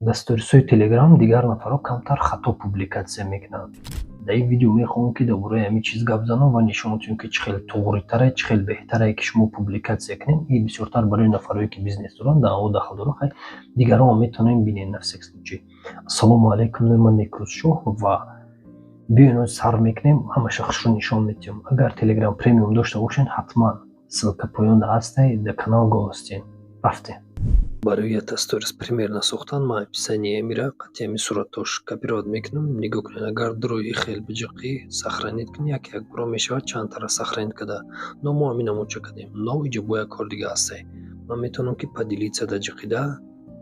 Дар сторисҳои Телеграм дигар нафарҳо камтар хато публикатсия мекунанд. Дар ин видео мехоҳам, ки дар бораи ҳамин чиз гап занам ва нишон диҳем, ки чӣ хел туғритаре, чӣ хел беҳтаре, ки шумо публикатсия кунед. Ин бисёртар барои нафарҳое, ки бизнес доранд, дар он дахл дорад. Хай, дигарон метавонем бинем на всякий случай. Ассалому алайкум, номи ман Некрӯзшоҳ ва биёед, сар мекунем, ҳамаша хушрӯ нишон медиҳам. Агар Телеграм Премиум дошта бошед, ҳатман ссылка поёнда ҳастай, дар канал гостен. Рафтем. Барои якта сторис примерно сохтан ман описание мира қатъи ҳамин суратош копировать мекунам. Нигоҳ кунед, агар дурои хел биҷиқӣ, сохранить кунӣ, як як бро мешавад чандтара сохранить карда. Но мо ҳамин намудча кардем. Но иҷо бо як кор дига ҳастай. Ман метавонам, ки поделиться да ҷиқида,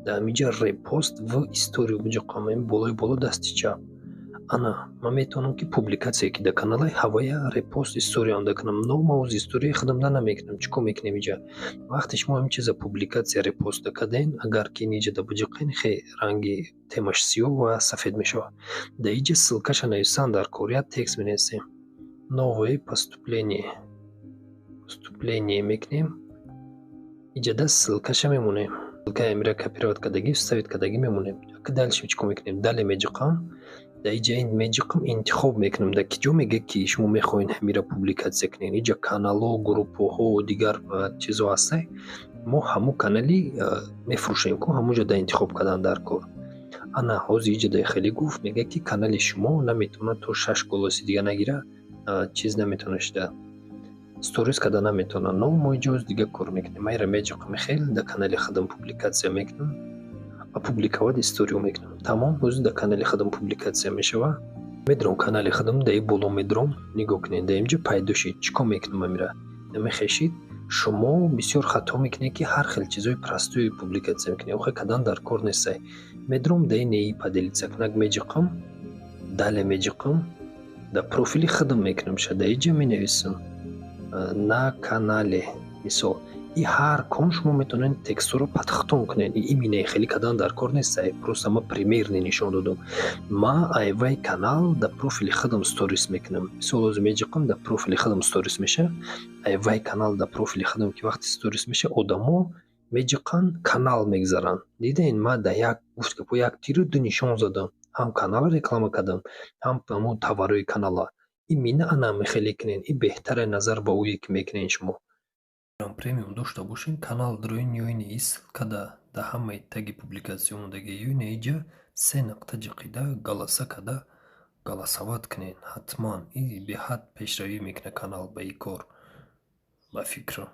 дар ҳаминҷа репост в историю биҷиқам, ин болои боло дасти чап. Ана, ман метавонам, ки публикатсие, ки дар каналай, ҳавая репост историям да кунам. Но ман оз историяи худамда намекунам. Чӣ кор мекунем иҷа? Вақте шумо ҳамин чиза публикатсия репост карден, агар ки ин иҷа да биҷиқен, хе ранги темаш сиёҳ ва сафед мешавад. Дар иҷа ссылкаша нависан дар кор, як текст менависем. Новое поступление. Поступление мекунем. Иҷада ссылкаша мемонем. Ссылкаи амира копировать кардагӣ, вставить кардагӣ мемонем. Дальше чӣ кор мекунем? Далее меҷиқам. Дар иҷа ин меҷиқам, интихоб мекунам. Дар ки ҷо мегӯяд, ки шумо мехоҳед ҳамира публикатсия кунед? Иҷа каналҳо, группаҳо, дигар чизҳо ҳастай. Мо ҳамун канали мефурӯшем ку, ҳамунҷо дар интихоб кардан дар кор. Ана, ҳозир иҷа дар хеле гуфт, мегӯяд, ки канали шумо наметавонад то шаш голоси дига нагира, чиз наметавонад шида, сторис карда наметавонад. Но мо иҷо оз дига кор мекунем. Ман инро меҷиқам, хел дар канали худам публикатсия мекунам, опубликовать историю мекунам. Тамом, ҳозир дар канали худам публикатсия мешавад. Медурам канали худам, дар ин боло медурам, нигоҳ кунед, дар инҷо пайдо шид. Чӣ кор мекунам амира? Мехешид, шумо бисёр хато мекунед, ки ҳар хел чизҳои простой публикатсия мекунед. Охе, кадан дар кор нестай. Медурам, дар ин поделиться кунак меҷиқам, далее меҷиқам, дар профили худам мекунам ша, дар иҷа менависам на канале, мисол. И ҳар кон шумо метавонед текстҳоро патхтон кунед. Имине хеле кадан дар кор нестай, просто ма примерно нишон додам. Ма айвай канал дар профили худам сторис мекунам. Мисол, ҳозир меҷиқам, дар профили худам сторис меша. Айвай канал дар профили худам ки вақте сторис меша, одамо меҷиқанд, канал мегзаранд. Дидед, ма дар як гуфт гапо як тиру ду нишон задам: ҳам каналро реклама кардам, ҳам ҳамун товарҳои канала. Имина ана хеле кунед, ин беҳтаре назар ба ӯе, ки мекунед шумо. Премиум дошта бошед, канал дарои ё ини ссылка дар ҳамаи таги публикатсия омодаги, ё ина иҷа се нуқта ҷиқида, голоса карда, голосовать кунед ҳатман. Ин беҳад пешравӣ мекунад канал ба ин кор, ба фикрам.